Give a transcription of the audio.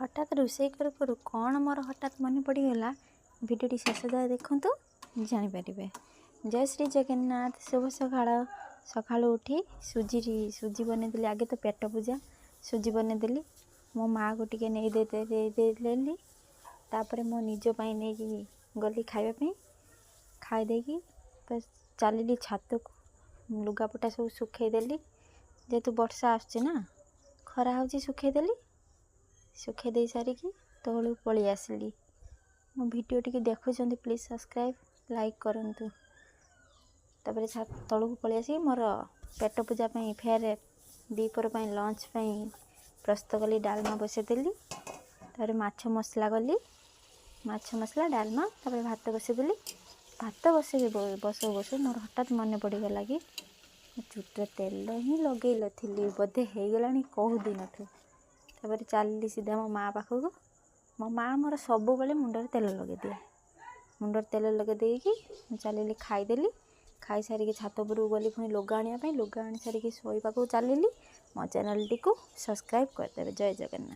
ହଠାତ୍ ରୋଷେଇ କରୁ କରୁ କ'ଣ ମୋର ହଠାତ୍ ମନେ ପଡ଼ିଗଲା, ଭିଡ଼ିଓଟି ଶେଷ ଯାଏ ଦେଖନ୍ତୁ, ଜାଣିପାରିବେ। ଜୟ ଶ୍ରୀ ଜଗନ୍ନାଥ। ଶୁଭ ସକାଳ। ସକାଳୁ ଉଠି ସୁଜି ବନେଇଦେଲି। ଆଗେ ତ ପେଟ ପୂଜା। ସୁଜି ବନେଇଦେଲି, ମୋ ମାଆକୁ ଟିକେ ନେଇ ଦେଇଦେଲି। ତାପରେ ମୋ ନିଜ ପାଇଁ ନେଇକି ଗଲି ଖାଇବା ପାଇଁ। ଖାଇଦେଇକି ଚାଲିଲି ଛାତକୁ। ଲୁଗାପଟା ସବୁ ଶୁଖେଇଦେଲି, ଯେହେତୁ ବର୍ଷା ଆସୁଛି ନା, ଖରା ହେଉଛି, ଶୁଖେଇଦେଲି। ଶୁଖେଇ ଦେଇ ସାରିକି ତଳକୁ ପଳେଇ ଆସିଲି। ମୋ ଭିଡ଼ିଓ ଟିକେ ଦେଖୁଛନ୍ତି, ପ୍ଲିଜ୍ ସବସ୍କ୍ରାଇବ୍, ଲାଇକ୍ କରନ୍ତୁ। ତାପରେ ତଳକୁ ପଳେଇ ଆସିକି ମୋର ପେଟ ପୂଜା ପାଇଁ, ଫେର ଦ୍ୱିପହର ପାଇଁ ଲଞ୍ଚ ପାଇଁ ପ୍ରସ୍ତୁତ କଲି। ଡାଲମା ବସେଇଦେଲି, ତାପରେ ମାଛ ମସଲା କଲି, ମାଛ ମସଲା, ଡାଲମା, ତାପରେ ଭାତ ବସେଇଦେଲି। ଭାତ ବସେଇ ବସଉ ବସଉ ମୋର ହଠାତ୍ ମନେ ପଡ଼ିଗଲା କି ଚୁଟିରେ ତେଲ ହିଁ ଲଗେଇ ନଥିଲି ବୋଧେ, ହେଇଗଲାଣି କେଉଁ ଦିନଠୁ। ତାପରେ ଚାଲିଲି ସିଧା ମୋ ମାଆ ପାଖକୁ। ମୋ ମାଆ ମୋର ସବୁବେଳେ ମୁଣ୍ଡରେ ତେଲ ଲଗେଇଦିଏ। ମୁଣ୍ଡରେ ତେଲ ଲଗେଇ ଦେଇକି ମୁଁ ଚାଲିଲି, ଖାଇଦେଲି। ଖାଇସାରିକି ଛାତ ଉପରକୁ ଗଲି ପୁଣି ଲୁଗା ଆଣିବା ପାଇଁ। ଲୁଗା ଆଣି ସାରିକି ଶୋଇବାକୁ ଚାଲିଲି। ମୋ ଚ୍ୟାନେଲ୍ଟିକୁ ସବସ୍କ୍ରାଇବ୍ କରିଦେବେ। ଜୟ ଜଗନ୍ନାଥ।